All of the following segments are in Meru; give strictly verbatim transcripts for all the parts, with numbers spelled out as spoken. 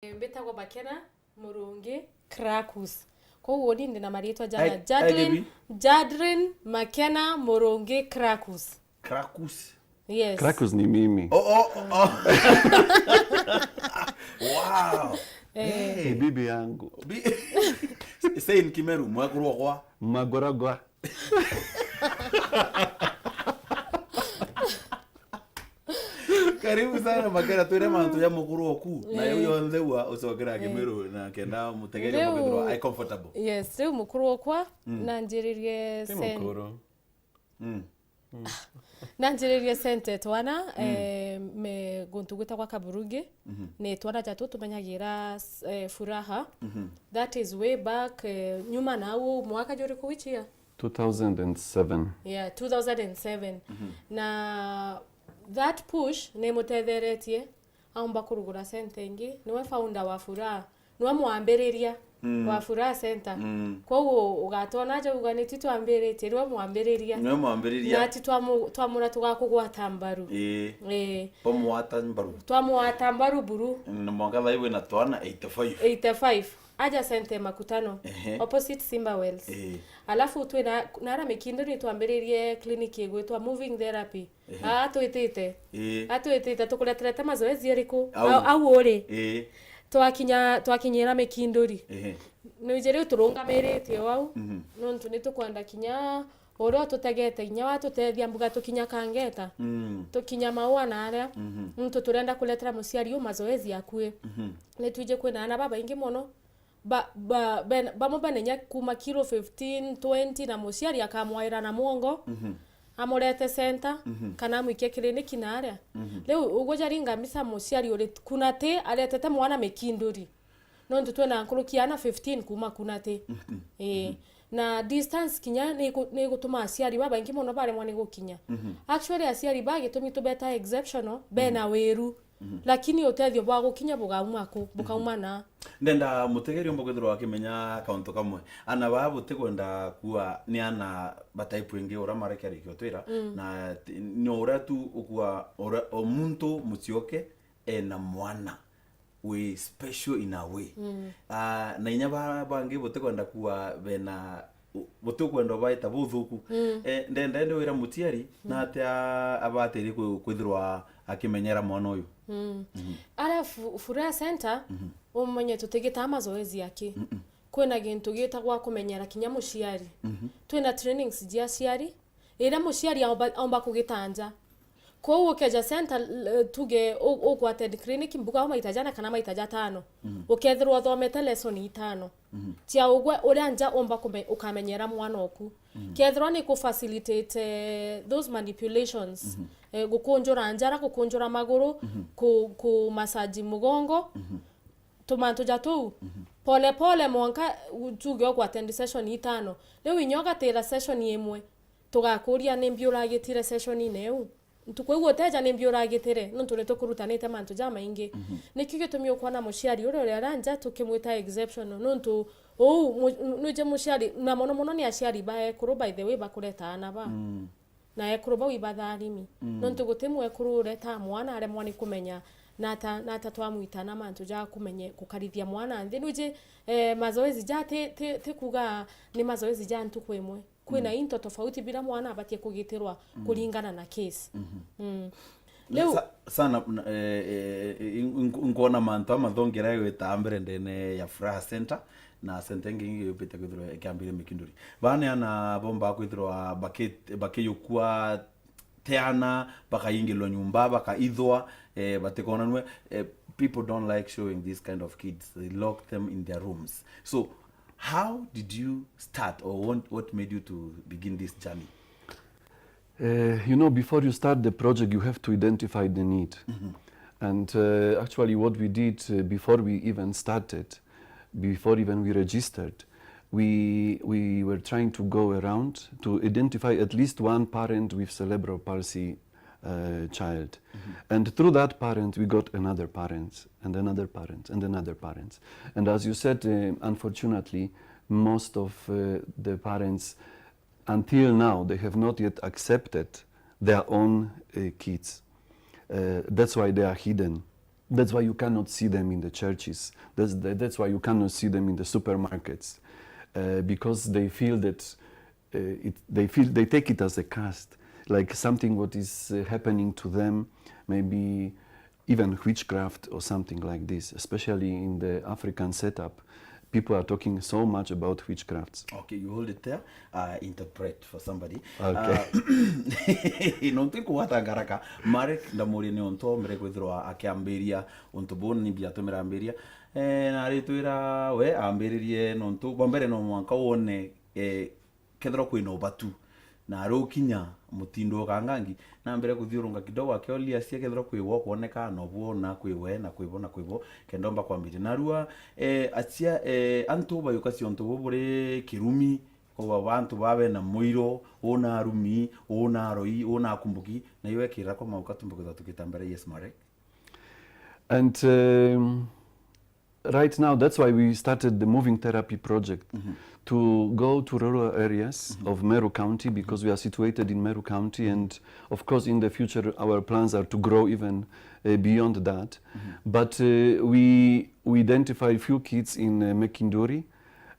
Mbitagwa Makena Murungi Krakus. Koguo ni ndi na maritwa jana. Ai, ai, Jadrin, baby. Jadrin Makena Murungi Krakus. Krakus. Yes. Krakus ni mimi. Oh, oh, oh, oh. Wow. Eh. Hey. Ni bibi yangu. Bi- Say in Kimeru, mwekurwa kwa? Magoragwa. Karibu sana Makena, twire mantu ja mukuru oku. Na Eh. Yo yonthe ua ucokera Eh. Kimeru na kenda mutegeri Riu- mukethirwa ai comfortable. Yes, riu mukuru okwa Mm. nanjiririe Ti sen- mukuru. Mm. Nanjiririe sente twana, Mm. eh, me guntu gwitagwa Kaburugi. Mhm. Ni twana jatu tumenyagira, eh, furaha. Mhm. That is way back, eh, nyuma na au mwaka juriku which year? Two thousand and seven. Yeah, two thousand and seven. Mhm. Na that push ni mutetheretie aumba kurugura sente ingi. Niwe founder wa Furaha. Niwe mwambiriria Mm. wa Furaha Center. Mm. Koguo ugatwona aja uga ni ti twambiritie, niwe mwambiriria. Niwe mwambiriria. Na ati twamu-, twamura tugakugwata mbaru. Ii. Ii. Bamwata mbaru. Twamwata mbaru buru. Na mwanka thai wina twana eighty-five. Eighty-five. Aja Center Makutano. Ehe. Opposite Simba Wells. Ii. Alafu twina, nara Mikindo ni twambiririe clinic igwitwa Moving Therapy. Ehe. Aa, twitite. Ii. Atwitite, tukureterete mazoezi iriku? Au. Au, au uri? Ii. Twakinya, twakinyira Mikinduri. Ehe. Nwiji riu turungamiritie o au. Mhm. Nontu ni tukwenda kinya uria ututegete kinya watutethia mbuga tukinya Kangeta. Mm. Tukinya Maua na aria. Mhm. Nontu turenda kuretera muciari u mazoezi akui. Mhm. Ni twiji kwina aana babaingi mono. Ba-, ba-, ben-, bamwe bena inya kuma kilo fifteen, twenty, na muciari akamwaira na mwongo, Mhm. amurete center, Mhm. kana amwikie kiriniki na aria. Mhm. Riu uguo jaringa mbica muciari uri kunati aretete mwana Mikinduri. Nontu twina nkuruki ana fifteen kuma kunati. Mhm. Ii. Mhm. Na distance kinya ni igu-, ni igutuma aciari babaingi mono baremwa ni gukinya. Mhm. Actually, aciari ba gitumi tubeta exceptional, bena Mhm. wiru. Mhm. Lakini utethio bwa gukinya bugauma ku, bukauma Mhm. na. Ndenda mutegeri umba kwithirwa akimenya kauntu kamwe. Ana baa butikwenda kuwa ni ana ba type ingi uria marekia rikio twira, Mm. na ti-, ni uria tu ukua uria, o muntu mucioke ena mwana wi special in a way. Mm. Ah, na inya ba-, bangi butikwenda kuwa bena u-, butikwenda ubaita buthuku. Mm. Eh, ndenda indi wira muciari, Mm. na atia abatiri kwi-, kwithirwa akimenyera mwana uyu. Mm. Mhm. Ara Fu-, Furaha Center, Mhm. umenye tutigitaa mazoezi aki. Mm-mm. Kwina gintu gitagwa kumenyera kinya muciari. Mhm. Twina trainings jia aciari, iria muciari aumba, aumba kugitanja. Kwou ukeja center, l-, tuge u-, uku attend clinic mbuga au maita jana kana maita jatano. Mhm. Ukethirwa uthomete lesson itano. Mhm. Cia ugwe uria nja umba kume-, ukamenyera mwana oku. Mhm. Kethirwa ni ku facilitate, eh, those manipulations, Mhm. eh, gukunjura njara, gukunjura maguru, Mhm. ku, ku massage mugongo, Mhm. tumantu ja tuu. Mhm. Pole pole mwanka u-, tuge uku attend session itano. Riu inya ugatira session imwe, tugakuria nimbi uragitire session-ini iu. Ntuku iu uteja nimbi uragitire, nontu ni tukurutanite mantu jamaingi. Mhm. Nikio gitumi ukwona muciari uria uri ara nja tukimwita exceptional, nontu uu mu-, nwiji muciari, na mono mono ni aciari ba ekuru, by the way, bakureta aana ba. Mm. Na ekuru bau ibatharimi. Mm. Nontu guti mwekuru ureta mwana aremwa ni kumenya nata, nata twamwita na mantu ja kumenye, gukarithia mwana nthi. Nwiji, eh, mazoezi ja ti, ti, ti kuga ni mazoezi ja ntuku imwe. Kwina Mm. into tofauti bira mwana abatie kugitirwa Mm. kuringana na case. Mhm. Mm. Riu Sa-, sana, eh, eh, eh, in-, in-, nkwona mantu amathongera gwita mbere ndene ya Furaha Center, na center ingi ingi yupite kwithirwa ikiambire Mikinduri. Bane ana bomba kwithirwa baki-, bakiyukua teana, bakaingilwa nyumba, bakaithwa, eh, batikonanwe. Eh, people don't like showing these kind of kids. They lock them in their rooms. So, how did you start, or what, what made you to begin this journey? Uh, you know, before you start the project, you have to identify the need. Mhm. And, uh, actually, what we did, uh, before we even started, before even we registered, we, we were trying to go around to identify at least one parent with cerebral palsy, uh, child. Mhm. And through that parent, we got another parent, and another parent, and another parent. And as you said, uh, unfortunately, most of, uh, the parents, until now, they have not yet accepted their own, uh, kids. Uh, that's why they are hidden. That's why you cannot see them in the churches. That's, that- that's why you cannot see them in the supermarkets, uh, because they feel that, uh, it, they feel, they take it as a curse, like something what is, uh, happening to them, maybe even witchcraft or something like this, especially in the African setup. People are talking so much about witchcrafts. Okay, you hold it there. Uh, interpret for somebody. Okay. Uh, nontu nkugwata ngaraka, Marek ndamurie ni untu ombere kwithirwa akiambiria untu buu, ni mbia atumira ambiria. Eh, na aritwira we ambiririe nontu bwa mbere no mwanka wone, eh, kethirwa kwina ubatu. Na ari ukinya mutindo ukangangi, na mbere kuthiurunga kidogo, akioria acia kethirwa kwi we ukwoneka, na ubu ona kwi we, na kwi bo, na kwi bo, kenda omba kwambiria. Narua, eh, acia, eh, antu bayukacia untu buu buri kirumi, kwa bantu baa bena muiro, una arumi, una aroi, una akumbuki, na iwe kira kwa mauka tumbe kwithirwa tukita mbere, yes, Marek. And, um, right now, that's why we started the Moving Therapy Project, to go to rural areas of Meru County, because we are situated in Meru County, and of course, in the future, our plans are to grow even, uh, beyond that. But, uh, we, we identify few kids in, uh, Mekinduri,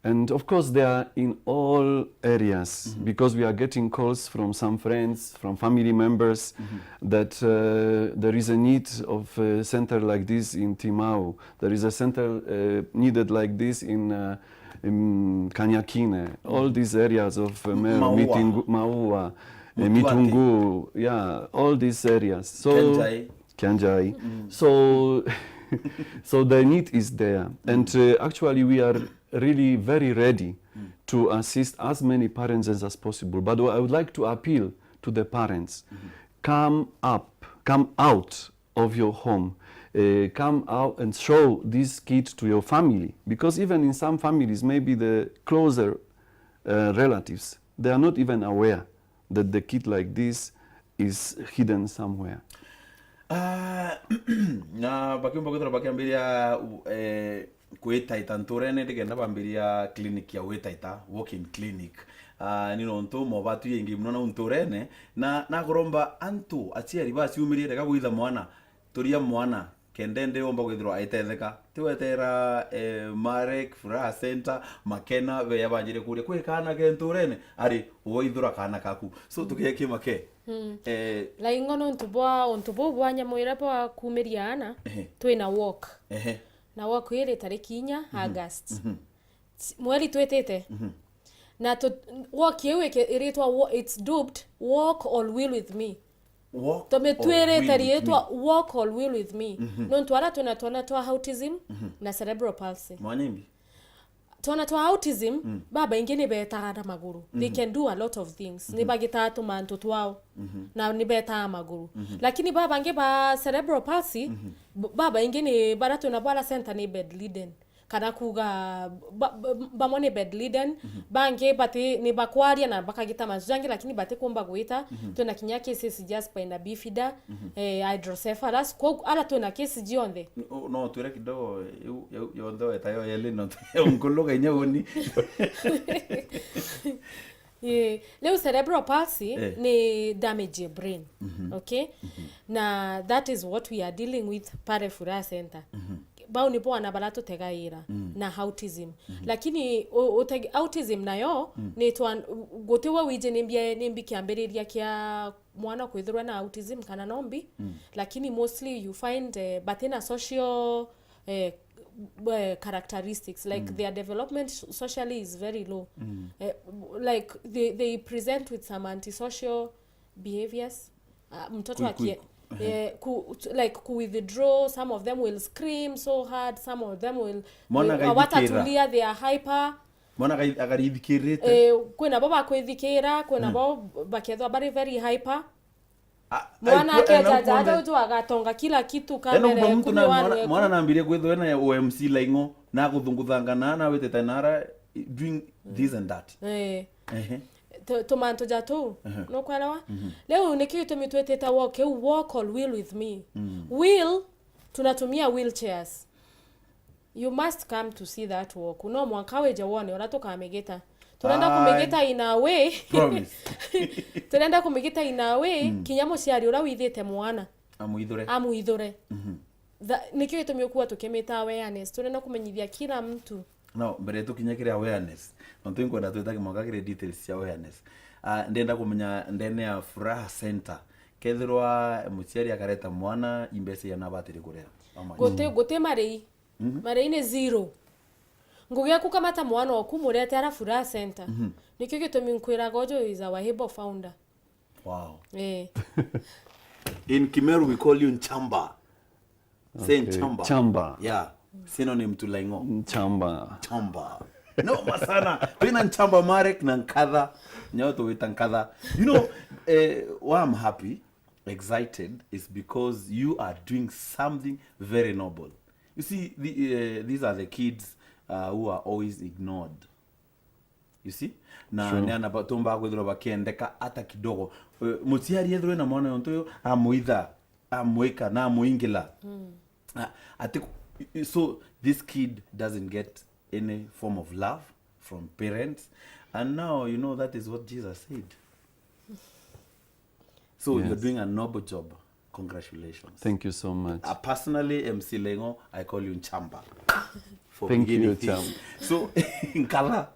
and of course, they are in all areas, because we are getting calls from some friends, from family members, that, uh, there is a need of a center like this in Timau. There is a center, uh, needed like this in, uh, in Kanyakine. All these areas of, uh, Meru, Maua. Mitingu-, Maua, uh, Mutuate. Mitungu, yeah, all these areas. So Kianjai. Kianjai. So, so the need is there. And, uh, actually, we are really very ready to assist as many parents as, as possible. But I would like to appeal to the parents. Come up, come out of your home. Uh, come out and show this kid to your family. Because even in some families, maybe the closer, uh, relatives, they are not even aware that the kid like this is hidden somewhere. Ah, na bakiumba kwithirwa bakiambiria, eh, kwitaita nturene, ndikenda bambiria clinic ya witaita, walk-in clinic. Ah, ni nontu mobatu yaingi muno nau nturene, na nakuromba antu aciari baciumirie rega gwitha mwana, turia mwana, kenda indi omba kwithirwa aitetheka. Tiwetera, eh, Marek, Furaha Center, Makena, beya banjire kuria, kwi kaana ke nturene? Ari, waithura kaana kaku. So, tukie kima ke. Eh, Laingo nontu bwa untu buu bwa nyamwira bwa kumiria aana, ehe, twina walk. Ehe. Na walk iri tariki inya August. Mweri twitite. Na tu-, walk iu iki-, iritwa wa-, it's dubbed Walk or Wheel with Me. Walk or Wheel with Me. Tumitwirite riitwa Walk or Wheel with Me. Nontu aria twina twana twa autism na cerebral palsy. Mwana imbi? Twana twa autism, babaingi ni beetaga na maguru. They can do a lot of things. Ni bagitaga tumantu twao. Na ni beetaga maguru. Lakini babangi ba cerebral palsy, b-, babaingi ni baria twina bwara center ni bedridden. Kana kuuga ba-, ba-, bamwe ni bedridden, bangi bati-, ni bakwaria na bakagita mantu jangi, lakini batikumba gwita. Twina kinya cases ja spina bifida, eh, hydrocephalus. Kwou ara twina cases jonthe. No, no, twire kidogo, iu, iu, yonthe weta yo yeli, no, nkuluga inya uni. Ii, riu cerebral palsy, eh, ni damage ya brain. Okay? Na that is what we are dealing with pale Furaha Center. Bau nibo ana bara tutegaira na autism. Lakini u-, uteg-, autism nayo ni twa-, guti we wiji nimbi, nimbi kiambiriria kia mwana kwithirwa na autism kana no mbi, lakini mostly you find, eh, batina social, eh, eh, characteristics, like, their development s-, socially is very low. Eh, like, they, they present with some antisocial behaviors. Ah, mtoto akie-, eh, ku-, like, ku withdraw, some of them will scream so hard, some of them will, mwana will, agaithikira, hawatatulia, they are hyper. Mwana agai-, akarithikirite. Eh, kwina bo bakwithikira, kwina bo bakethwa bari very hyper. Mwana akejaja aja uju agatonga kila kitu, kamera ikumi, mwana, mwana nambirie kwithwa ena O M C Laing'o, na kuthunguthanga na, na witite nara doing this and that. Eh. Ehe. Tu-, tumantu ja tuu, nukwelewa? Riu niki gitumi twitite walk iu Walk or Wheel with Me. Wheel, tunatumia wheelchairs. You must come to see that walk. No mwanka wije wone uria tukamigita. Turenda kumigita in a way. Promise. Turenda kumigita in a way, kinya muciari uria withite mwana amuithure. Amuithure. Tha-, nikio gitumi ukuwa tukimita awareness, turenda kumenyithia kila mtu. No, mbere tukinya kiri awareness, nontu inkwenda twita kimwaka kiri details cia awareness. Ah, ndenda kumenya ndene ya Furaha Center, kethirwa muciari akareta mwana, imbeca iana abatiri kuria? How much? Guti, guti marei. Mhm. Marei ni zero. Ngugi ya kukamata mwana oku murete ara Furaha Center. Mhm. Nikio gitumi nkwiraga uju is our able founder. Wow. Eh. In Kimeru we call you Nchamba. Say Okay. Nchamba. Chamba. Yeah. Synonym to Laing'o. Nchamba. Nchamba. Noma sana. Twina Nchamba Marek na Nkatha. Nyo tuwita Nkatha. You know, eh, why I'm happy, excited, is because you are doing something very noble. You see, the, eh, these are the kids, uh, who are always ignored. You see? Na Sure. ni ana ba-, tumba kwithirwa bakiendeka ata kidogo. Eh, muciari ethirwe na mwana yontu uyu, amuitha, amwika, na amuingila. Mm. Ah, ati, so this kid doesn't get any form of love from parents. And now, you know, that is what Jesus said. So you're Yes. doing a noble job. Congratulations. Thank you so much. Uh, personally, M C Laing'o, I call you Nchamba. For Thank beginning you, things. Chamba. So, Nkatha.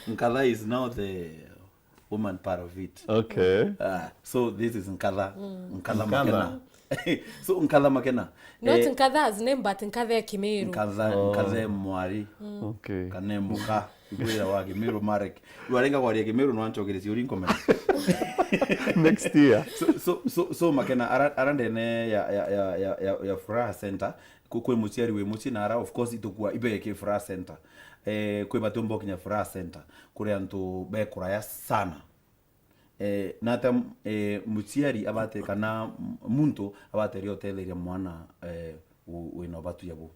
Nkatha is now the woman part of it. Okay. Uh, so this is Nkatha. Mm. Nkatha Nkatha. Makena. So, Nkatha Makena. Not Eh, Nkatha as name, but Nkatha e Kimiru. Nkatha, Oh. Nkatha e mwari. Mm. Okay. Kana e muka. Ngwira wa Kimiru Marek. Rwarenga kwaria Kimiru, no anchokererie uri nkomera. Next year. So, so, so, so Makena, ara, ara ndene ya, ya, ya, ya, ya, ya Furaha Center, ku-, kwi muciari wi mucii na ara, of course, itukua ibeke Furaha Center. Eh, kwi batumba ukinya Furaha Center, kuri antu bekuraya sana. Eh, na ata, eh, muciari abate kana muntu abateria utetheria mwana, eh, u-, wina ubatu ya bu?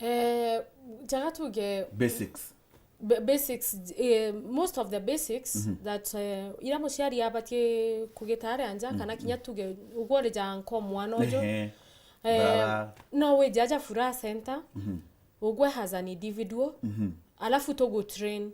Eh, jaga tuge Basics. Ba-, basics, eh, most of the basics Mhm. that, eh, ira muciari abatie kugita aria nja, kana Mhm. kinya tuge ugwe uri ja anko mwana uju. Ehe. Eh, Brother. no wije aja Furaha Center, Mhm. ugwe as an individual, Mhm. alafu tugu train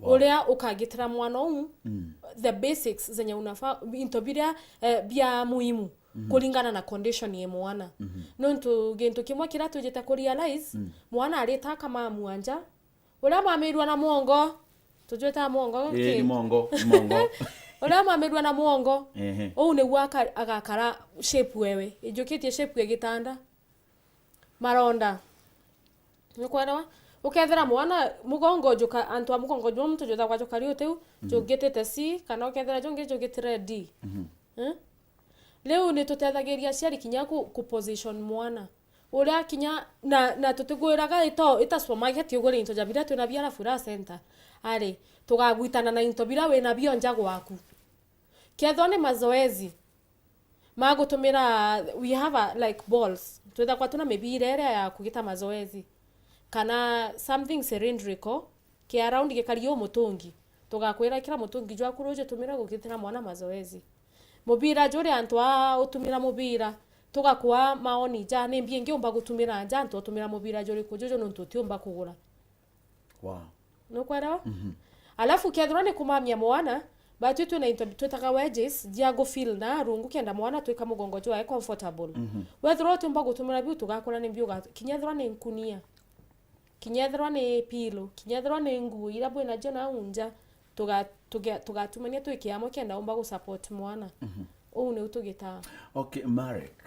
Wow. uria ukagitira mwana uu Mm. the basics zenye unafaa, into biria, eh, bia muhimu Mhm. kuringana na condition ye mwana. Mhm. Nontu gintu kimwe kiria twijite ku realize, Mm. mwana arita kama mwanja, uria mwamirua na mwongo, tujwita mwongo, Ii, ki? ni mwongo, ni mwongo. Uria mwamirua na mwongo, Ehe. uu niguo aka-, agakara shape wewe. Ijukitie shape ya gitanda. Maronda. Nukwelewa? Ukethira mwana mugongo juka, antu a mugongo jumwe muntu jutha kwa jukari utiu, Mhm. jugitite C, kana ukethira jungi jugitire D. Mhm. Eh? Riu ni tutethagiria aciari kinya ku, ku position mwana. Uria kinya, na, na tutigwiraga ito, ita supermarket ugure into ja biria twina bia Furaha Center. Ari, tugagwitana na into biria wina bio nja gwaku. Kethwa ni mazoezi, magutumira, we have a, like, balls. Twithagwa twina mibira iria ya kugita mazoezi. Kana something cylindrical, ki around gikari u mutungi. Tugakwira kira mutungi jwaku ruju tumira gugitira mwana mazoezi. Mubira juri antu a utumira mubira, tugakua maoni ja, ni mbia ingi umba gutumira ja antu utumira mubira juriku juju nontu utiumba kugura. Wow. Nukwelewa? Mhm. Alafu kethirwa ni kumamia mwana, batwi twina into twitaga wedges, jia gu feel na rungu kenda mwana twika mugongo jwae comfortable. Mhm. Wethirwa utiumba gutumira biu tugakura ni mbiuga, kinya ethirwa ni nkunia, kinya ethirwa ni pillow, kinya ethirwa ni nguo ira bwina jo na unja, tuga-, tuge-, tugatumania twiki amwe kenda umba gu support mwana. Mhm. Uu niu tugitaa. Okay, Marek,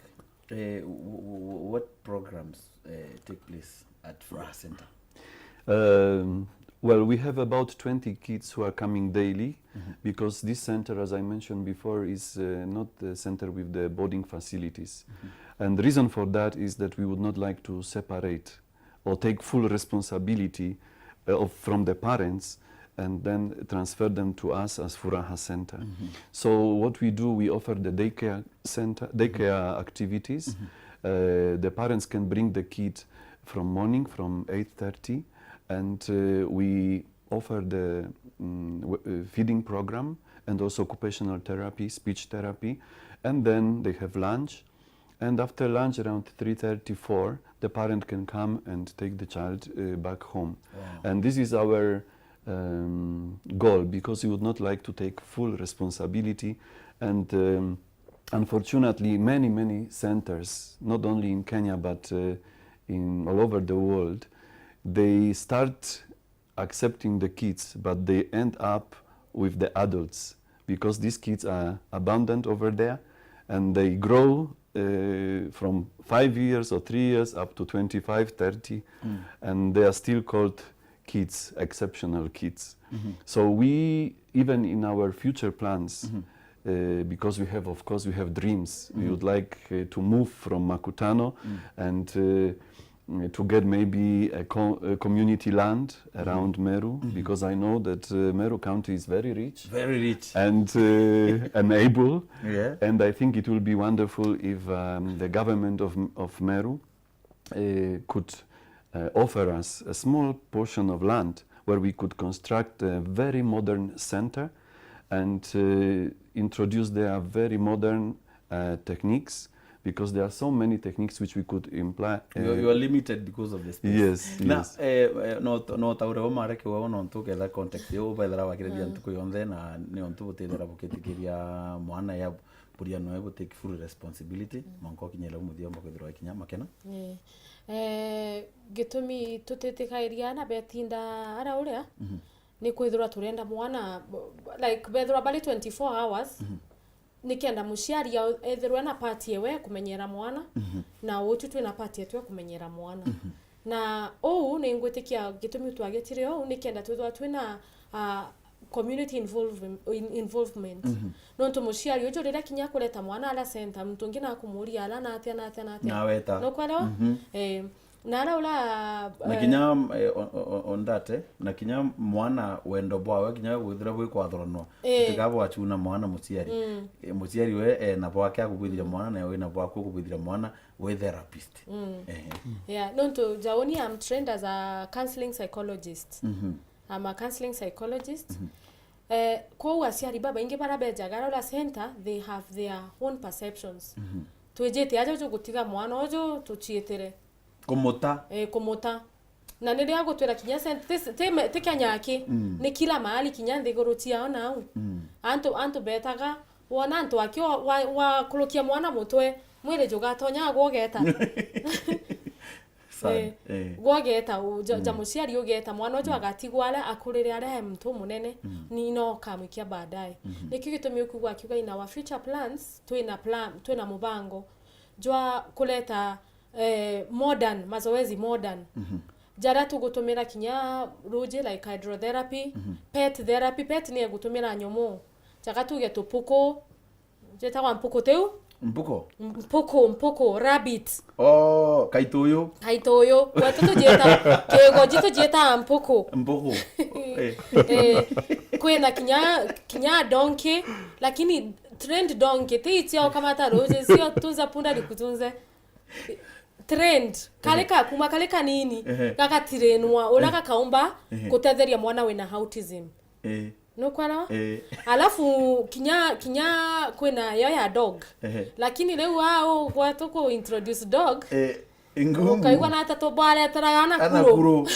eh, w-, w-, w-, what programs, eh, take place at Furaha Center? Um, well, we have about twenty kids who are coming daily Mhm. because this center, as I mentioned before, is, uh, not the center with the boarding facilities. Mhm. And the reason for that is that we would not like to separate or take full responsibility, uh, of, from the parents and then transfer them to us as Furaha Center. Mhm. So what we do, we offer the daycare center, daycare activities. Mhm. Uh, the parents can bring the kid from morning, from eight thirty, and, uh, we offer the, mm, w-, uh, feeding program and also occupational therapy, speech therapy, and then they have lunch. And after lunch, around three thirty, four, the parent can come and take the child, uh, back home. Wow. And this is our, um, goal, because we would not like to take full responsibility and, um, Unfortunately, many, many centers, not only in Kenya, but, uh, in all over the world, they start accepting the kids, but they end up with the adults because these kids are abundant over there and they grow, uh, from five years or three years up to twenty-five, thirty, and they are still called kids, exceptional kids. So we, even in our future plans, uh, because we have, of course, we have dreams. We would like, uh, to move from Makutano and, uh, to get maybe a, co- a community land around Meru, because I know that, uh, Meru County is very rich Very rich. and, uh, and able. Yeah. And I think it will be wonderful if, um, the government of, of Meru, uh, could, uh, offer us a small portion of land where we could construct a very modern center and, uh, introduce their very modern, uh, techniques, because there are so many techniques which we could imply. You, you are limited because of the space. Yes, Na, yes. Eh, eh, no, no taure wo mare kiwa no ntu ketha context yo bethera wakiriria ntuku yonthe na ni ontu butethera bukitikiria mwana ya buria noe bu take full responsibility mwanka ukinyira umuthia omba kwithirwa kinya makena. Ii. Eh, gitumi tutitikairia ana betinda ara uria ni kwithirwa turenda mwana, like, bethirwa bari twenty-four hours, nikenda muciari au- ethirwe na part ewe kumenyera mwana, na utu twina part yetu ya kumenyera mwana. Na uu ni ngwitikia gitumi twagetire uu nikenda twithirwa twina, ah, community involve- in- involvement. Nontu muciari uju riria kinya akureta mwana ara center, muntu ungi nakumuria ara na atia na atia na atia. Naweta. Nukwelewa? Eh, na ara ura Na kinya, eh, on, on, on that, eh, na kinya mwana wendo bwawe kinya gwithira bwi kwathuranwa. Eh. Tiga bwachuna mwana muciari. Eh, muciari we, eh, na bwake akubwithira mwana na we na bwaku ukubwithira mwana wi therapist. Eh. Yeah, nontu Jaoni, I'm trained as a counseling psychologist. I'm a counseling psychologist. Eh, kwou aciari babaingi bara bejaga ara ura center, they have their own perceptions. Twijite aja uju gutiga mwana uju tuchiitire. Kumuta. Eh, kumuta. Na ni ria gutwira kinya cent- ti- ti- ti Kenya aki, ni kila mahali, kinya nthiguru ciao nau. Antu, antu betaga, wona antu aki wa- wa- wakurukia mwana mutwe, mwiri jugatonya gwogeta. Sad. Eh, Eh. gwogeta, u- ja ja muciari ugeta, mwana uju agatigwa aria akurire aria e muntu munene, ni no ukamwikia baadaye. Nikio gitumi ukigwa akiuga, in our future plans, twina plan, twina mubango jwa kureta, eh, modern, mazoezi modern. Jaria tugutumira kinya ruji, like hydrotherapy, pet therapy. Pet ni egutumira nyomu. Jaga tuge tupuku, jetagwa mpuku tiu? Mpuko? Mpuku, mpuku, rabbit. Oh, kaituyu. Kaituyu. Gwetu tujieta, kigoji tujieta mpuku. Mpuku. Eh. Eh, kwina kinya, kinya donkey, lakini trained donkey, ti icio kamata ruji, sio tunza punda nikutunze. Trained. Kari ka kuma, kari kanini, Ehe. gagatirenwa, uria Eh. gakaumba Ehe. gutetheria mwana wina autism. Eh. Nukwelewa? Eh. Alafu kinya, kinya kwina yo ya dog. Ehe. Lakini riu au gwetu ku introduce dog, Eh. Ingungu. Ukaigua na atatu bareteraga na Ana kuru. kuru.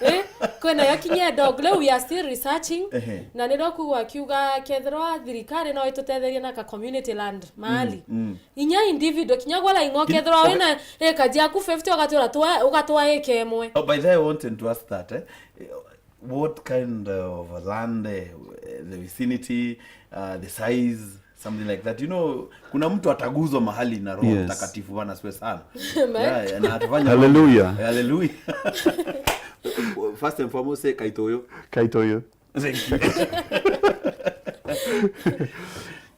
Eh, kwina yo kinya dog. Riu we are still researching. Ehe. Na nirio kugwa akiuga kethirwa thirikari no itutetherie na ka community land mahali. Mm. Inya individual, kinya gwala ing'o kethirwa wina eka jiaku fifty ugatwira twa, ugatwa eka imwe. Oh, by the way, I wanted to ask that, eh? What kind of land, eh, the vicinity, uh, the size, something like that? You know, kuna mtu ataguzwa mahali na Roho Yes. Mtakatifu, Bwana asifiwe sana. Amen. Yeah, na atufanya Hallelujah. Hallelujah. First and foremost, say kaitoyo. Kaitoyo. Thank you.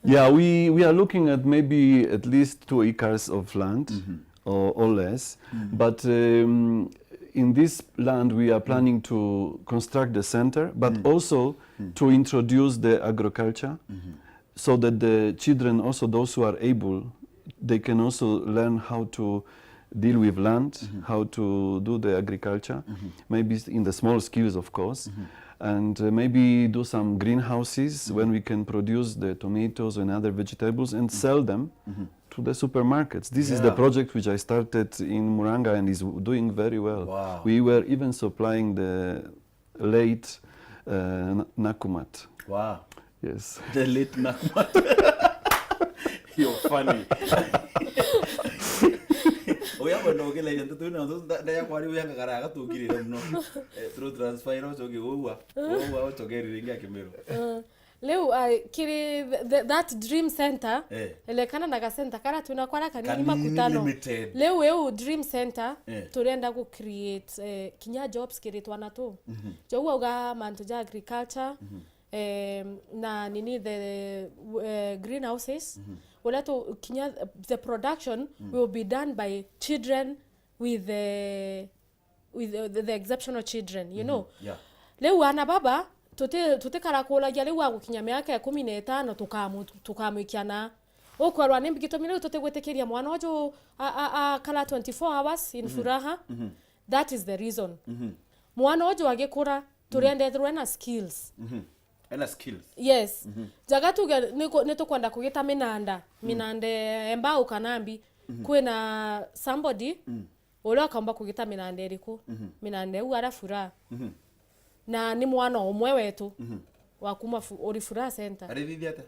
Yeah, we, we are looking at maybe at least two acres of land or, or less. But, um, in this land, we are planning to construct the center, but also to introduce the agriculture so that the children, also those who are able, they can also learn how to deal with land, how to do the agriculture, maybe s- in the small skills, of course, and, uh, maybe do some greenhouses when we can produce the tomatoes and other vegetables and sell them to the supermarkets. This is the Yeah. project which I started in Muranga and is w- doing very well. Wow. We were even supplying the late, uh, N- Nakumat. Wow. Yes. The late Nakumat. You're funny. Uya kwenda ukilaia ndeto ino, ndeto nda-, ndaya kwari uya ngagara agatungirira muno. Eh, turu transfer ira ucoke uwa. Uwa ucoke ringi akimero. Uh, riu, uh, kiri th-, th-, that dream center, eh, elekana na ga center kara twina kwara kanini. Kanini makutano. Limited. Riu iu dream center, eh, turenda gu create, eh, kinya jobs kiri twana tu. Mhm. Jau auga mantu ja agriculture, mhm, em, na nini, the, eh, greenhouses, mhm, uria tu kinya the production, mm, will be done by children with the, with the, the exceptional children, you, mhm, know. Yeah. Riu ana baba, tuti-, tutikara kuragia riu agukinya miaka ikumi na itano tukamu-, tukamwikia na. Ukwerwa ni mbigitumi riu tutigwitikiria mwana uju a, a, akara twenty-four hours in, mhm, furaha. Mhm. That is the reason. Mhm. Mwana uju agikura, mm, turienda ethirwe na skills. Mhm. Ena skills. Yes. Mhm. Jaga tuge niku-, nitukwenda kugita minanda, mhm, minanda ya mbau kana mbi. Mhm. Kwina somebody, mm, uria akaumba kugita minanda iriku? Mhm. Minanda iu ara furaha. Mhm. Na ni mwana umwe wetu, mhm, wa kuma fu-, uri furaha center. Arithithia atia?